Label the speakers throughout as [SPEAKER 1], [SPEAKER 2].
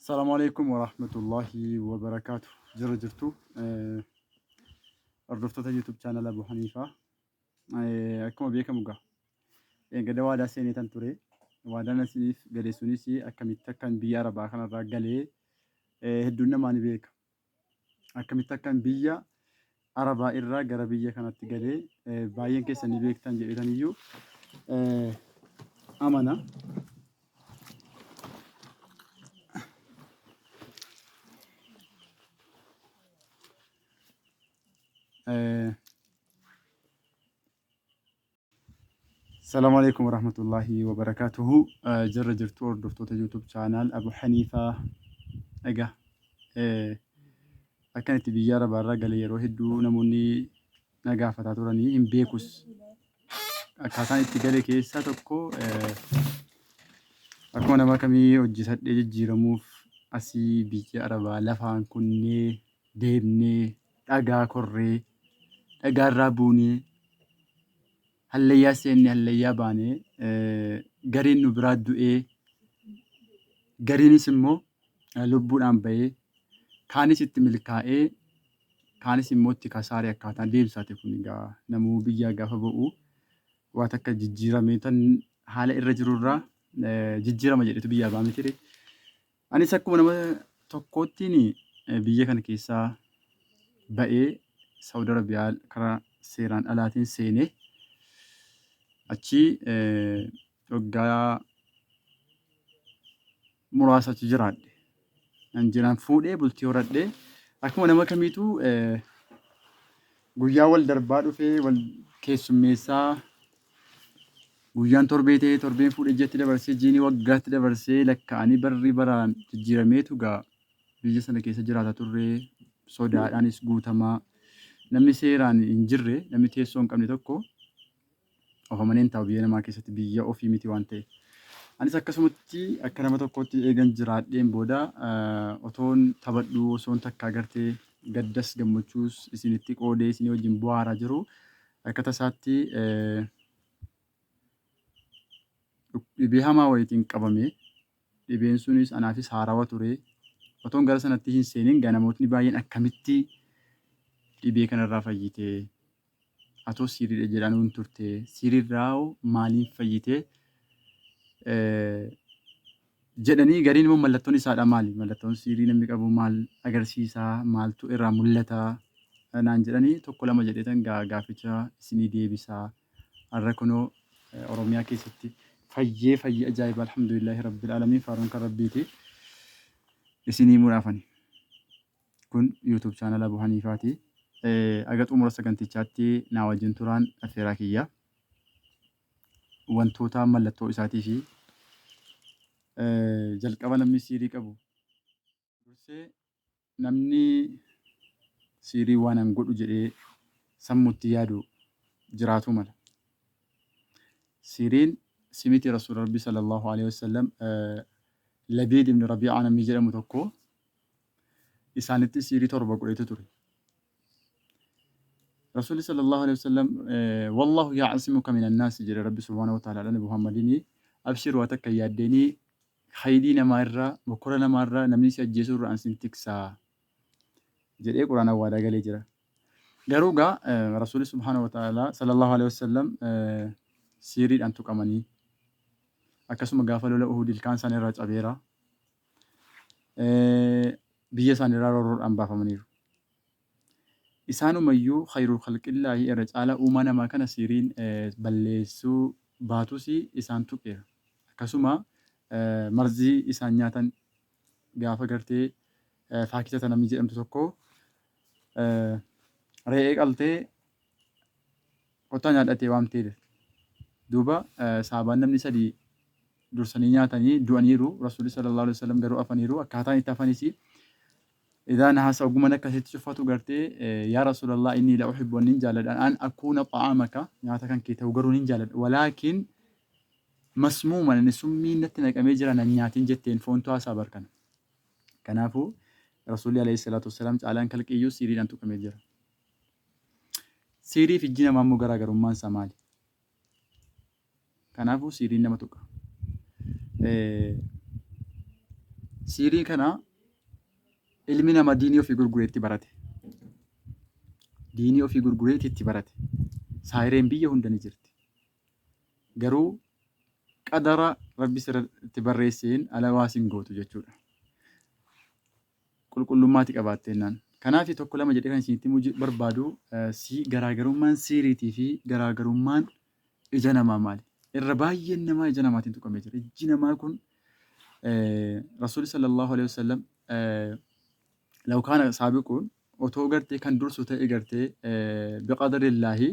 [SPEAKER 1] Salaamu alaikum warahmatullahi wabarakaatu. Jirra jirtu hordoftoota YouTube channel Abu Haniifaa. Akkuma beekamu gaa gada waadaa seenee tan ture. Waadaan isiniif gale sunis akkamitti akkan biyya Arabaa kanarraa galee hedduun namaa ni beeka. Akkamitti akkan biyya Arabaa irraa gara biyya kanatti galee baay'een keessan ni beektan jedhetaniyyuu amana. Salaamu alaikum warahmatullahi wabarakatuhu. Jirra jirtu hordoftoota YouTube channel Abu Haniifaa. Egaa akkan itti biyya Arabaarraa gale yeroo hedduu namoonni na gaafataa turanii hin beekus. Akkaataan itti gale keessaa tokko akkuma nama kamii hojjetadhee jijjiiramuuf asii biyya Arabaa lafaan kunnee deemnee dhagaa korree dhagaarraa buunee hallayyaa seenne hallayyaa baane gariin nu biraa du'ee gariinis immoo lubbuudhaan bahee kaanis itti milkaa'ee kaanis immoo itti kasaare akkaataan deemsaati kun egaa namuu biyyaa gaafa ba'u waa takka jijjiiramee tan haala irra jirurraa jijjiirama jedhetu biyyaa ba'a miti. Anis akkuma nama tokkoottiin biyya kana keessaa ba'ee Saawud Arabiyaa karaa seeraan alaatiin seenee achi waggaa muraasa achi jiraadhe. Nan jiran fuudhee bultii horadhee akkuma nama kamiituu guyyaa wal darbaa dhufee wal keessummeessaa Guyyaan torbee ta'ee torbeen fuudhee ji'atti dabarsee jiini waggaatti dabarsee lakkaa'anii barri baraan jijjiirameetu gaa biyya sana keessa jiraataa turre sodaadhaanis guutamaa namni seeraan hin jirre namni teessoo hin qabne tokko of amanee hin taa'u biyya namaa keessatti biyya ofii miti waan ta'eef. Anis akkasumatti akka nama tokkootti eegan jiraadheen booda otoon taphadhuu osoon takkaa gartee gaddas gammachuus isinitti qoodee isinii wajjin bu'aaraa jiru akka tasaatti dhibee hamaa wayiitiin qabame. Dhibeen sunis anaafis haarawa ture. Otoon gara sanatti hin seenin gaa namootni baay'een akkamitti dhibee kanarraa fayyite? Atoo siiriidha jedhaa nuun turte. Siiriirraa hoo maaliin fayyite? Jedhanii gariin immoo mallattoon isaadha maali? Mallattoon siirii namni qabu maal agarsiisa? Maaltu irraa mul'ata? Naan jedhanii tokko lama jedheetan gaa gaaficha isinii deebisa. Har'a kunoo Oromiyaa keessatti fayyee fayyee ajaa'iba alhamdulillaahi rabbil aalamiin faaruun kan rabbiiti. Isinii muraafani. Kun YouTube channel Abu Haniifaati. Aga xumura sagantichaatti naa wajjin turaan affeeraa kiyya. Wantoota mallattoo isaatii fi jalqaba namni siirii qabu dursee namni siirii waan an godhu jedhee sammuutti yaadu jiraatuu mala. Siiriin simiti Rasuula Rabbii sallallahu alaihi wasallam Labiid ibn Rabii'aa namni jedhamu tokko isaanitti siirii torba godhetu ture. Rasuulli sallallahu alaihi wasallam wallahu ya'simuka minan naasi jedhe Rabbi subhaanahu wa ta'ala nabi Muhammadini abshir waa takka hin yaaddeenii kaydii namaa irraa mokkora namaa irraa namni si ajjeesuu irraa an sin tiksaa jedhee quraana waadaa galee jira. Garuu gaa Rasuulli subhaanahu wa ta'ala sallallahu alaihi wasallam siiriidhaan tuqamanii akkasuma gaafa lola Uhud ilkaan isaanii irraa cabeera. Biyya isaanii irraa roorroodhaan baafamaniiru. Isaanumayyuu khayrul khalqillaahi irra caalaa uumaa namaa kana siiriin balleessuu baatus isaan tuqeera. Akkasuma marzii isaan nyaatan gaafa gartee faakitata namni jedhamtu tokko re'ee qaltee kottaa nyaadhatee waamtee jirti. Duuba sahaabaan namni sadii dursanii nyaatanii du'aniiru. Rasuulli sallallahu alaihi wasallam garuu afaniiru. Akkaataan itti hafanis Idaa nahasa oguman akkasitti cuffatu gartee yaa Rasuulallah innii la uhibbu nin jaaladha an akuuna xa'aamaka nyaata kan kee ta'u garuu nin jaaladha walaakin masmuuman ani summiin natti naqamee jira nan nyaatin jetteen foontu haasaa barkana. Kanaafuu Rasuulli alayhi salaatu wassalaam caalaan kalqiiyyuu siiriidhaan tuqamee jira. Siirii fi ijji namaa immoo garaagarummaan isaa maali? Kanaafuu siiriin nama tuqa. Siirii kana ilmi nama diinii ofii gurgureetti barate. Diinii ofii gurgureeti itti barate. Saayireen biyya hunda ni jirti. Garuu qadara Rabbi sirratti barreesseen ala waa sin gootu jechuudha. Qulqullummaati qabaattennaan. Kanaaf tokko lama jedhee kan isinitti himuu barbaadu si garaagarummaan siiriitii fi garaagarummaan ija namaa maali? Irra baay'een namaa ija namaatiin tuqamee jira. Ijji namaa kun Rasuulli sallallahu alaihi wasallam law kaana saabiquun otoo gartee kan dursu ta'e gartee biqadarillaahi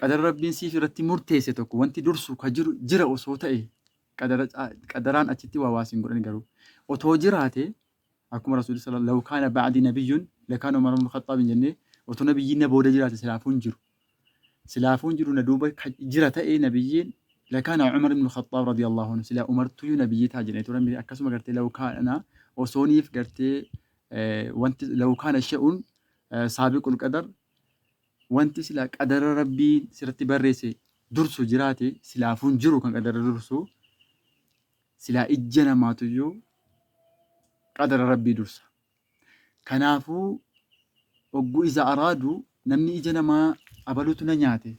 [SPEAKER 1] qadara Rabbiin siif irratti murteesse tokko wanti dursu ka jiru jira osoo ta'e qadaraan achitti waa waa siin godhani garuu otoo jiraate akkuma Rasuulli sallallahu law kaana ba'di nabiyyun lakaana Umar ibn Khaxxaab hin jennee otoo nabiyyiin na booda jiraate silaafuu hin jiru. Silaafuu hin jiru na duuba jira ta'e nabiyyiin lakaana Umar ibn Khaxxaab radiyallahu anhu silaa Umartuyyuu nabiyyii ta'a jedhanii turan akkasuma gartee law kaana osooniif gartee wanti law kaana shay'un saabiqul qadar wanti silaa qadara Rabbiin sirratti barreesse dursu jiraate silaafuu hin jiru kan qadara dursu silaa ijja namaatuyyuu qadara Rabbii dursa. Kanaafuu ogguu iza araadu namni ija namaa abalutu na nyaate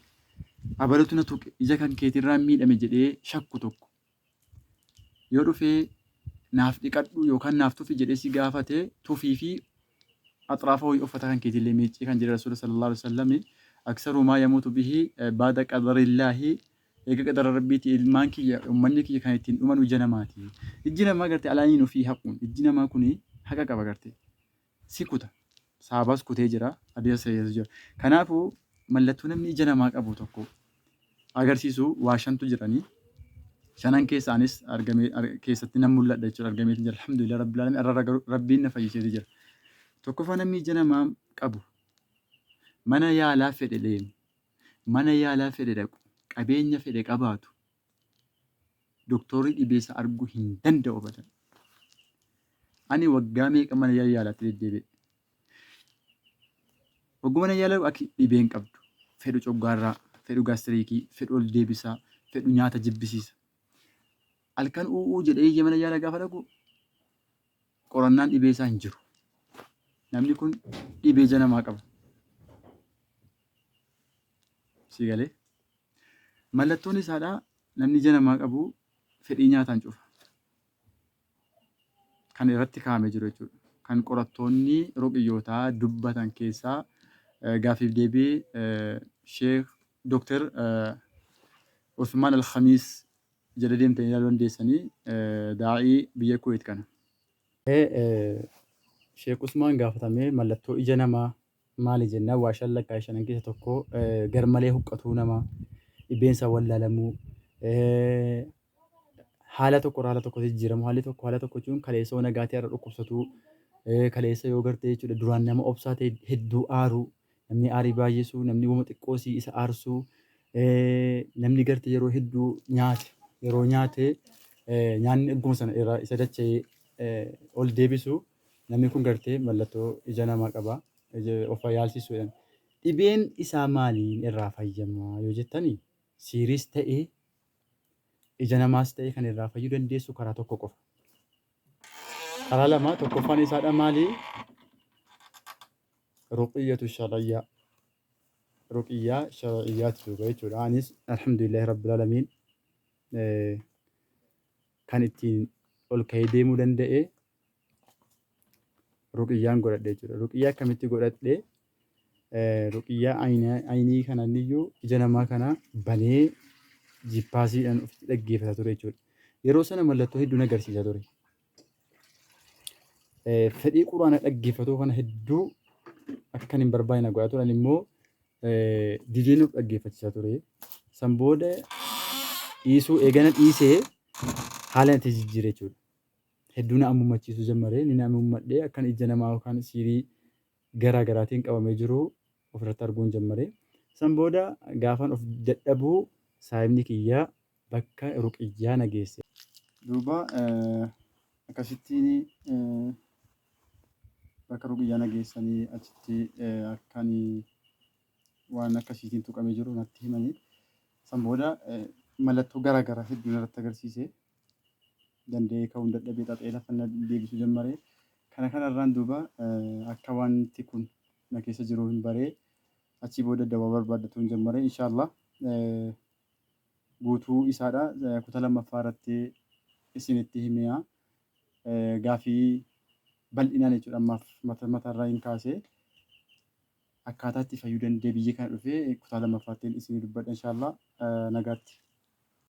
[SPEAKER 1] abalutu na tuqe ija kan keetirraa miidhame jedhee shakku tokko yoo dhufee naaf dhiqadhu yookaan naaf tufi jedhee si gaafate tufii fi axraafa wayii uffata kan keetillee miiccii kan jedhe Rasuula sallallahu alaihi wasallam aksaru maa yamuutu bihi baada qadarillaahi eega qadara Rabbiiti ilmaan kiyya ummanni kiyya kan ittiin dhuman ija namaati. Ijji namaa gartee alaaniin ofii haquun ijji namaa kuni haqa qaba gartee si kuta saabaas kutee jira hadiisa sahiihatu jira. Kanaafuu mallattoo namni ija namaa qabu tokko agarsiisu waa shantu jiranii shanan keessa anis argamee keessatti nan mul'adha jechuudha argameetiin jira alhamdulillah rabbil alamin arra Rabbiin na fayyiseeti jira. Tokkoffaa namni ija namaa qabu mana yaalaa fedhe deemu mana yaalaa fedhe dhaqu, qabeenya fedhe qabaatu, doktorri dhibee isaa arguu hin danda'u abadan. Ani waggaa meeqa mana yaalaatti deddeebi'e. Wagguu mana yaalaa akki dhibee hin qabdu. Fedhu coggaarraa, fedhu gaastiriikii, fedhu ol deebisaa, fedhu nyaata jibbisiisa. Halkan u'uu jedhee iyya mana yaalaa gaafa dhaqu qorannaan dhibee isaa hin jiru. Namni kun dhibee ija namaa qaba. Si galee? Mallattoon isaadha namni ija namaa qabu fedhii nyaataan cufa. Kan irratti kaa'amee jiru jechuudha. Kan qorattoonni ruqiyyootaa dubbatan keessaa gaaffiif deebii Sheekh Dr. Usmaan Al-Khamiis jala deemtanii ilaaluu dandeessanii daa'ii biyya Kuweet kana. Sheekh Usmaan gaafatamee mallattoo ija namaa maali jennaan waa shan lakkaa'e shanan keessa tokko garmalee huqqatuu namaa dhibeen isaa wallaalamuu haala tokko irraa haala tokkotti jijjiiramu haalli tokko haala tokko jechuun kaleessa yoo nagaa ta'e irra dhukkubsatuu kaleessa yoo gartee jechuudha duraan nama obsaa ta'e hedduu aaruu namni aarii baay'isuu namni wama xiqqoo sii isa aarsuu namni gartee yeroo hedduu nyaate yeroo nyaate nyaanni egguma sana irraa isa dacha'ee ol deebisu namni kun gartee mallattoo ija namaa qaba of yaalsisu jedhan. Dhibeen isaa maaliin irraa fayyama yoo jettani siiriis ta'ee ija namaas ta'ee kan irraa fayyuu dandeessu karaa tokko qofa. Karaa lama tokkoffaan isaadha maali? Ruqiyyatu shar'iyyaa. Ruqiyyaa shar'iyyaati duuba jechuudha. Anis alhamdulillahi rabbil alamiin kan ittiin ol ka'ee deemuu danda'e ruqiyyaan godhadhe jechuudha. Ruqiyyaa akkamitti godhadhe? Ruqiyyaa aynii kananiyyuu ija namaa kana banee jippaasiidhaan ofitti dhaggeeffata ture jechuudha. Yeroo sana mallattoo hedduu agarsiisa ture. Fedhii quraana dhaggeeffatuu kana hedduu akkan hin barbaanne na godhaa turan immoo dideen of dhaggeeffachiisaa ture. San booda dhiisuu eegana dhiisee haala natti jijjiire jechuudha. Hedduu na ammummachiisuu jammare ni na ammummadhee akkan ija namaa yookaan siirii garaa garaatiin qabamee jiru ofirratti arguun jammare. San booda gaafan of dadhabuu saahibni kiyya bakka ruqiyyaa na geesse. Duuba akkasittiin bakka ruqiyyaa na geessanii achitti akka ani waan akkasiitiin tuqamee jiru natti himanii. San booda mallattoo garaa garaa hedduu narratti agarsiise. Danda'ee ka'uun dadhabee xaxee lafa na deebisuu jammare. Kana kanarraan duuba akka wanti kun na keessa jiru hin baree achii booda dawaa barbaaddatuun jammare inshaallah. Guutuu isaadha kutaa lammaffaa irratti isinitti himiya. Gaafii bal'inaan jechuudha ammaaf mata mataarraa hin kaasee. Akkaataa itti fayyuu danda'e biyya kana dhufee kutaa lammaffaattiin isinii dubbadha inshaallah nagaatti.